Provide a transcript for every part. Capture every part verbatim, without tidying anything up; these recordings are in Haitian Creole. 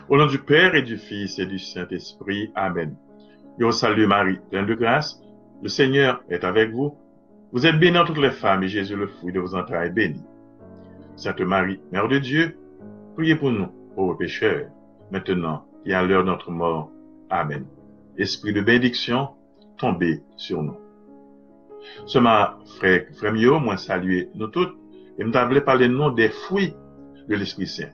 Au nom du Père et du Fils et du Saint-Esprit. Amen. Je vous salue Marie, pleine de grâce. Le Seigneur est avec vous. Vous êtes bénie entre toutes les femmes et Jésus, le fruit de vos entrailles, est béni. Sainte Marie, Mère de Dieu, priez pour nous, pauvres pécheurs, maintenant et à l'heure de notre mort. Amen. Esprit de bénédiction, tonbe sou nou. Sèlman, frè, frè m yo, mwen salye nou tout, e m ta vle pale nou de fwi de Lespri Sen.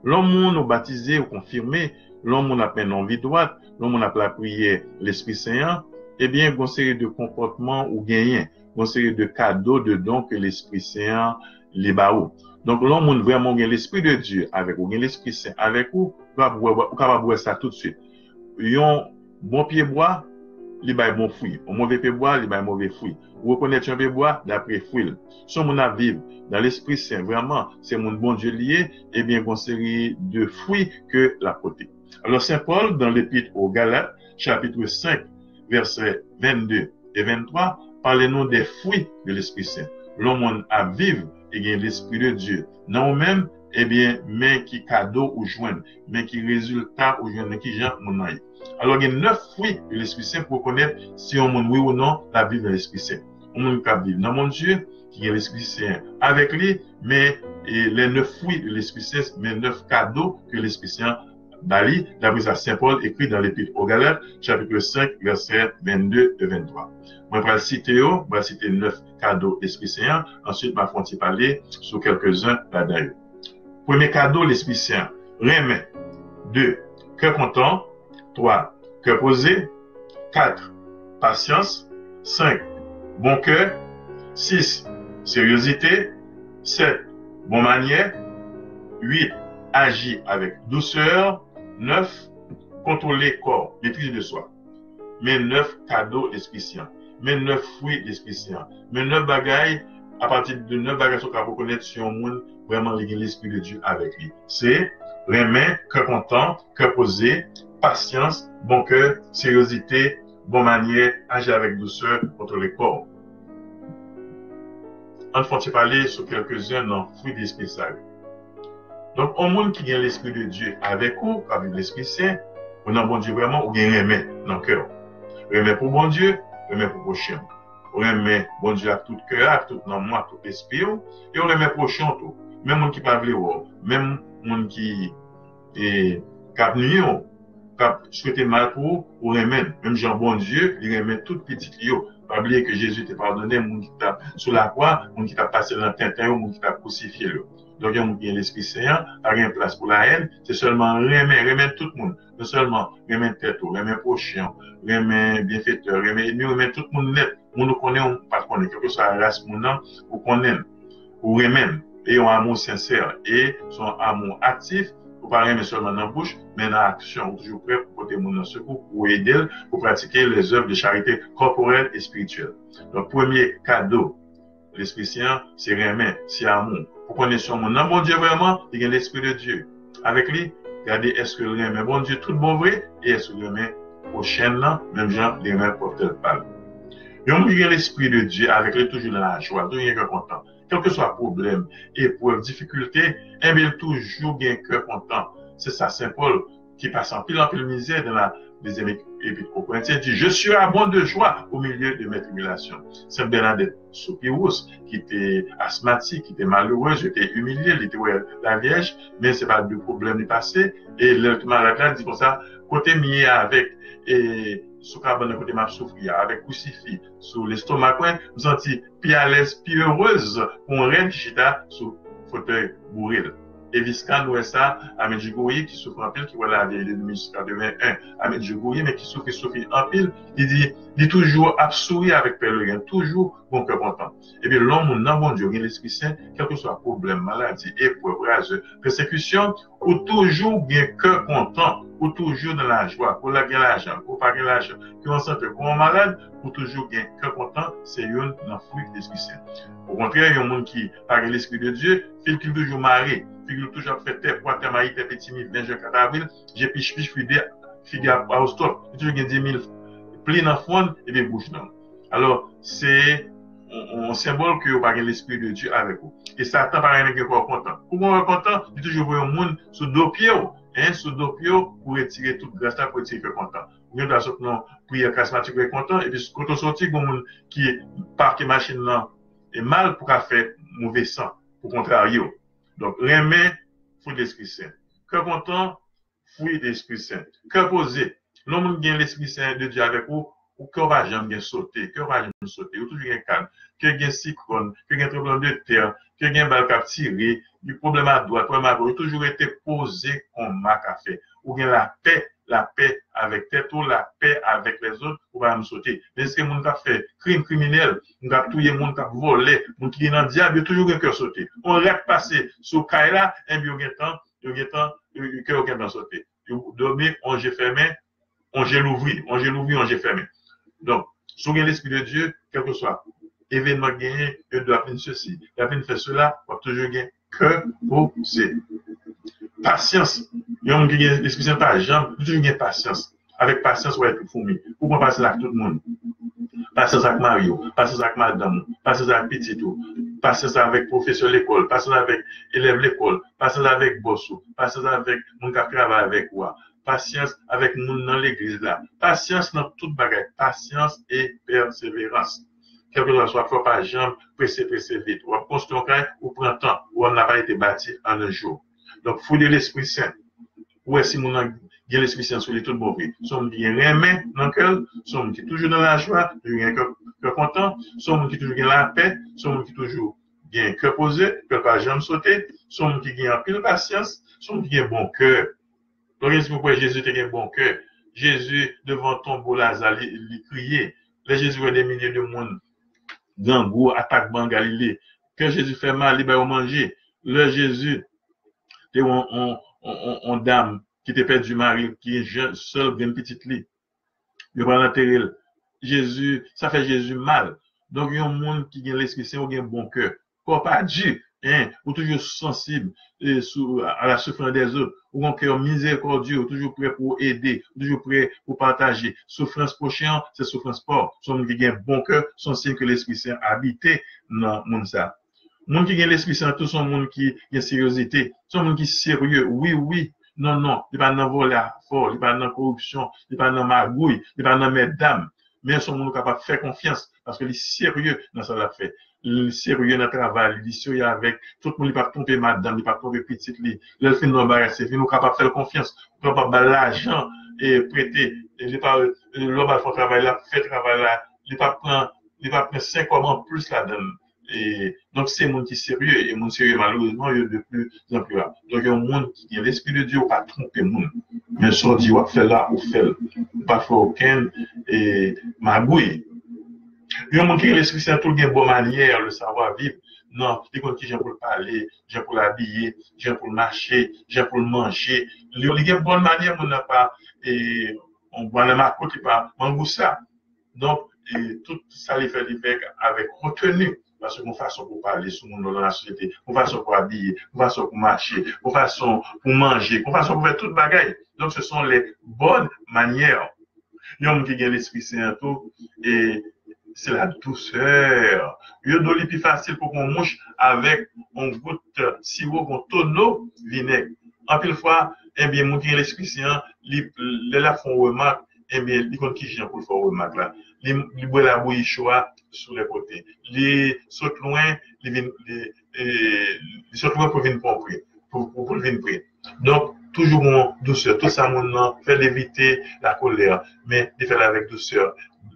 Lè yon moun ou batize, ou konfime, lè yon moun ap mennen yon vi dwat, lè yon moun ap lapriyè Lespri Sen an, ebyen, gon seri de konpòtman ou genyen, gon seri de kado, de don ke Lespri Sen an li ba ou. Donk, lè yon moun vrèman gen Lespri de Dye avèk ou, gen Lespri Sen avèk ou, ou kapab wè, ou kapab wè sa toutswit. Yon bon pyebwa, li bay bon fwi. Yon move pyebwa, li bay move fwi. Ou rekonèt yon pyebwa dapre fwi l. Si yon moun ap viv nan Lespri Sen, vrèman, se moun Bondye li ye, ebyen, gon seri de fwi ke l ap pote. Alò, Sen Pòl, dans l'Épître aux Galates, chapitre cinq, verset vingt-deux et vingt-trois, pale nou de fwi de Lespri Sen. Lè yon moun ap viv e gen Lespri de Dye nan ou menm, ebyen, men ki kado ou jwenn, men ki rezilta ou jwenn, men ki jan moun nan ye. Alò, gen nèf fwi de Lespri Sen pou rekonèt si yon moun, wi ou non, l ap viv nan Lespri Sen. Yon moun k ap viv nan Bondye, ki gen Lespri Sen avèk li, men e, les neuf fruits de l'Esprit Saint, men nèf kado ke Lespri Sen an ba li, dapre sa Sen Pòl ekri dans l'Épître aux Galates, chapitre cinq, verset vingt-deux et vingt-trois. Mwen pral site yo, mwen pral site nèf kado Lespri Sen an, answit m ap fè yon ti pale sou kèlkezen ladan yo. Premye kado Lespri Sen an, renmen. De, kè kontan. Twa, kè poze. Kat, pasyans. Senk, bon kè. Sis, seryozite. Sèt, bon manyè. Uit, aji avèk dousè. Nèf, kontwole kò, maîtrise de soi. Men nèf kado Lespri Sen an. Men nèf fwi Lespri Sen an. Men nèf bagay, apati de nèf bagay sa w ka rekonèt si yon moun vrèman li gen Lespri de Dye avèk li. Se renmen, kè kontan, kè poze, pasyans, bon kè, seryozite, bon manyè, aji avèk dousè, kontwole kò. Ann fè yon ti pale sou kèlkezen nan fwi de Lespri sa yo. Donk, yon moun ki gen Lespri de Dye avèk ou, k ap viv Lespri Sen, ou nan Bondye vrèman, ou gen renmen nan kè w. Renmen pou Bondye, renmen pou pwochen w. Ou renmen Bondye ak tout kè a, ak tout nanm ou, ak tout lespri w, e ou renmen pwochen w tou. Menm moun ki pa vle wè w, menm moun ki, e, k ap nwi w, k ap swete mal pou ou, ou renmen l. Menm jan Bondye, li renmen tout pitit li yo. Pa bliye ke Jezi te padone moun ki t ap sou lakwa, moun ki t ap pase nan tenten yo, moun ki t ap krisifye l yo. Donk, yon moun ki gen Lespri Sen an, pa gen plas pou lahèn, se sèlman renmen, renmen tout moun. Non sèlman renmen tèt ou, renmen pwochen w, renmen byenfetè, renmen ènmi w, renmen tout moun nèt. Moun ou konnen, ou pa t konnen, kèlkeswa ras moun nan, ou konnen l, ou renmen l. E yon amou sensè, e se yon amou aktif, ou pa renmen sèlman nan bouch, men nan aksyon. Ou toujou prè pou pote moun nan sekou, pou ede l, pou pratike les œuvres de charité corporelle et spirituelle. Donk, premye kado Lespri Sen an, se renmen, se amou. Pou konnen si yon moun nan Bondye vrèman, li gen Lespri de Dye avèk li, gade èske l renmen Bondye tout bon vre, e èske l renmen pwochen l nan, menm jan li renmen pwòp tèt pa l. Yon moun ki gen Lespri de Dye avèk li toujou nan lajwa, toujou gen kè kontan. Kèlkeswa pwoblèm, eprèv, difikilte, enben, li toujou gen kè kontan. Se sa Sen Pòl, ki pase anpil, anpil mizè dans la deuxième épître aux Corinthiens, di, je surabonde de joie au milieu de mes tribulations. Sent Bènadèt Soupirous, ki te asmatik, ki te malerèz, yo te imilye, li te wè la Vyèj, men se pa de pwoblèm li pase, e lè l te malad la, li di konsa, kote m ye avèk, e, sou kabann nan kote m ap soufri a, avèk kwisifi sou lestomak mwen, m santi pi alèz, pi erèz, yon rèn ki chita sou fotèy boure l. Eviskan, nou wè sa, a Medjugorje, ki soufri anpil, ki wè lavi l de mil katreven en a Medjugorje, men ki soufri, soufri anpil, li di, li toujou ap souri avèk pèleren, toujou gon kè kontan. Ebyen, lè yon moun nan Bondye, gen Lespri Sen, kèlkeswa pwoblèm, maladi, eprèv, razè, pèsekisyon, ou toujou gen kè kontan, ou toujou nan lajwa, ke w gen lajan, ke w pa gen lajan, ke w an sante, ke w malad, ou toujou gen kè kontan, se youn nan fwi Lespri Sen. Okontrè, yon moun ki pa gen Lespri de Dye, figi l toujou mare, figi l toujou ap fè tè pwa, tè mayi, tè pitimi, ven jen, kat avril, je pich pich, figi, figi a, a ostwòp, li toujou gen dimil pli nan fwon l, epi bouch nan l. Alò, se yon, yon senbòl ke ou pa gen Lespri de Dye avèk ou. E Satan pa renmen gen kè w kontan. Pou gen kè w kontan, li toujou voye yon moun sou do pye w, en, sou do pye w, pou retire tout gras la, pou retire kè w kontan. Ou gen dwa sot nan priyè karizmatik ou kontan, epi kote w soti, gen moun ki pake machin nan e mal pou ka fè move san, pou kontrarye w. Donk, renmen fwi Lespri Sen. Kè kontan, fwi Lespri Sen. Kè poze. Lè yon moun gen Lespri Sen de Dye avèk ou, ou kè w pa janm gen sote, kè w pa janm sote, ou toujou gen kalm. Kè gen siklòn, kè gen tranblemanntè, kè gen bal k ap tire, gen pwoblèm a dwat, pwoblèm a goch, ou toujou rete poze kon mak a fè. Ou gen lapè, lapè avèk tèt ou, lapè avèk lèzòt, ou pa janm sote. Men se moun k ap fè krim kriminèl, moun k ap touye moun, k ap vòlè, moun ki gen nan dyab, yo toujou gen kè sote. Yon rat pase sou kay la, enben yo gentan, yo gentan, yo, yo, kè yo gentan sote. Yo dòmi, yon je fèmen, yon je louvri, yon je louvri, yon je fèmen. Donk, si w gen Lespri de Dye, kèlkeswa evènman k genyen, yo di w ap vin sesi, y ap vin fè sela, w ap toujou gen kè poze. Pasyans. Yon moun ki gen Lespri Sen pa janm, li toujou gen pasyans. Avèk pasyans, w ap foumi. Ou pran pasyans ak tout moun. Pasyans ak mari w, pasyans ak madanm ou, pasyans ak pitit ou, pasyans avèk pwofesè lekòl, pasyans avèk elèv lekòl, pasyans avèk bòs ou, pasyans avèk moun k ap travay avèk ou a, pasyans avèk moun nan legliz la, pasyans nan tout bagay, pasyans e pèseverans. Kèlkeswa sa w ap fè, w pa janm prese, prese vit. W ap konstwi yon kay, ou pran tan, ou wè m nan pa rete bati an yon jou. Donk, fwi de Lespri Sen. Ou wè si moun nan gen Lespri Sen sou li tout bon vre. Se yon moun ki gen renmen nan kè l, se yon moun ki toujou nan lajwa, toujou gen kè, kè kontan, se yon moun ki toujou gen lapè, se yon moun ki toujou gen kè poze, kè l pa janm sote, se yon moun ki gen anpil pasyans, se yon moun ki gen bon kè. Donk, Jezi, pou kwè Jezi te gen bon kè. Jezi, devan tonbo Laza, li, li kriye. Lè Jezi wè de milye de moun, grangou, atak ban Galile, kè Jezi fè mal, li ba yo manje. Lè Jezi te yon, yon, yon, yon, yon dam ki te pèdi mari l, ki jèn, sèl grenn pitit li, yo pral antere l. Jezi, sa fè Jezi mal. Donk, yon moun ki gen Lespri Sen, ou gen bon kè. Kò pa di, en, ou toujou sansib, e, sou, a la soufrans dèzòt. Ou gen kè mizerikòdye, ou toujou prè pou ede, ou toujou prè pou pataje. Soufrans pwochen an, se soufrans pa w. Se yon moun ki gen bon kè, se yon siy ke Lespri Sen abite nan moun sa. Moun ki gen Lespri Sen tou, se yon moun ki gen seryozite, se yon moun ki serye, wi, wi, non, non, li pa nan vòlè a fò, li pa nan koripsyon, li pa nan magouy, li pa nan mètdam. Men se yon moun ou kapab fè konfyans, paske li serye nan sa l ap fè. Li serye nan travay li, li serye avèk tout moun, li p ap twonpe madanm, li p ap twonpe pitit li. Lè l fin nan bagay, se vin, ou kapab fè l konfyans, ou kapab ba l lajan, e prete, e li pa, e lè w ba l fè yon travay, l ap fè travay la, li p ap pran, li p ap pran senk kòb anplis ladan l. E, donk, se moun ki serye, e moun serye, malerezman, yo de plus en plus ra. Donk, yon moun ki gen Lespri de Dye, ou pa twonpe moun. Men sa w di w ap fè la, ou fè l. Ou pa fè okenn, e, magouy. Yon moun ki gen Lespri Sen tou gen bon manyè, le savoir vivre. Non, li konn kijan pou l pale, jan pou l abiye, jan pou l mache, jan pou l manje. Li, li gen bon manyè, moun nan pa, e, yon bwannanmakout, li pa mangousa. Donk, e, tout sa li fè, li fè avèk reteni. Paske gon fason pou pale sou moun nan lasosyete, gon fason pou abiye, gon fason pou mache, gon fason pou manje, gon fason pou fè tout bagay. Donc, ce sont les bonnes manières. Yon moun ki gen Lespri Sen an tou, e se la dousè. Yo di w li pi fasil pou gon mouch avèk yon gout siwo, gon tono vinèg. Anpil fwa, ebyen, moun ki gen Lespri Sen an, li, lè l ap fè yon remak, ebyen, li konn kijan pou l fè yon remak la. Li, li bwè labouyi cho a sou lè kote. Li sot lwen, li vin, li, e, li sot lwen pou vin pran pre, pou, pou, pou l vin pre. Donk, toujou gon dousè. Tout sa moun nan fè, l evite lakolè, men li fè l avèk dousè.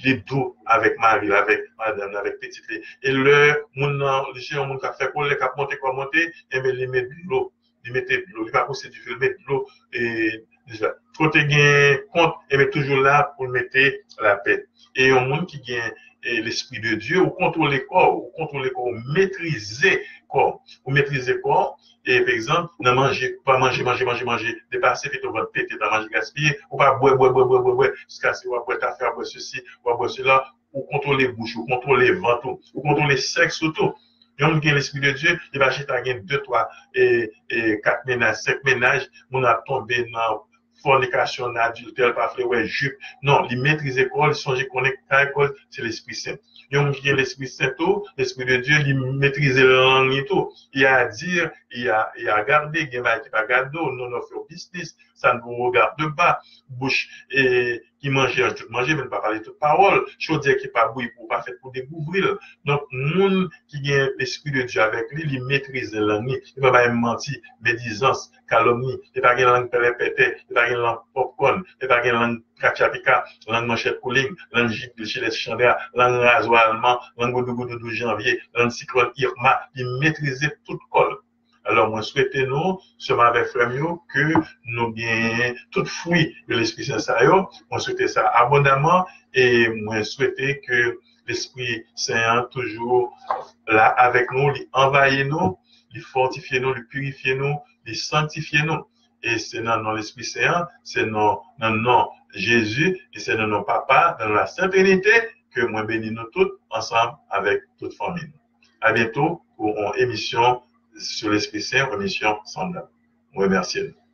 Li dou avèk mari l, avèk madanm li, avèk pitit li. E lè moun nan, li se yon moun k ap fè kolè, k ap monte, k ap monte, ebyen, li met dlo. Li mete dlo, li pa pouse dife, li met dlo, e, deja. Kote gen kont, ebyen, toujou la pou l mete lapè. E yon moun ki gen, e, Lespri de Dye, ou kontwole kò w, ou kontwole kò w, ou metrize kò w. Ou metrize kò w, e, pa egzanp, nan manje, pa manje, manje, manje, manje, depase, pito vant pete, nan manje gaspiye, ou pa bwè, bwè, bwè, bwè, bwè, bwè, jiskaske w ap bwè kafe, w ap bwè sesi, w ap bwè sela, ou kontwole bouch ou, ou kontwole vant ou, ou kontwole sèks ou tou. Yon moun ki gen Lespri de Dye, li pa chita gen de, twa, e, e, kat mennaj, senk mennaj, moun ap tonbe nan fònikasyon, nan adiltè, li pa vle wè jip. Non, li metrize kò l, li sonje konnen kay kò l, se Lespri Sen. Yon moun ki gen Lespri Sen tou, Lespri de Dye, li metrize lang li tou. Il y a à dire, il y a, il y a à garder, gen bagay ki pa gade w, non, non, fè w biznis, ça ne vous regarde pas. Bouch e, ki manje an tout manje, men pa pale tout pawòl. Chodyè ki pa bouyi pou pa fèt pou dekouvri l. Donk, moun ki gen Lespri de Dye avèk li, li metrize lang li. Li pa bay manti, medizans, kalomni. Li pa gen lang pèlèpètè. Li pa gen lang pòpkòn. Li pa gen lang katchapika, lang manchèt kouling, lang jilèt chandra, lang razwa alman, lang goudougoudou douz janvye, lang siklòn Irma. Li metrize tout kò l. Alò, mwen swete nou, sè m avèk frè m yo, ke nou gen tout fwi de Lespri Sen sa yo. Mwen swete sa abondaman e mwen swete ke Lespri Sen an toujou la avèk nou, li anvayi nou, li fòtifye nou, li pirifye nou, li sanktifye nou. E se nan non Lespri Sen an, se nan, nan non Jezi, e se nan non Papa, nan la Sent Trinite, ke mwen beni nou tout ansanm avèk tout fanmi nou. A byento pou yon emisyon sou Lespri Sen, yon emisyon sanblab. Mwen remèsye nou.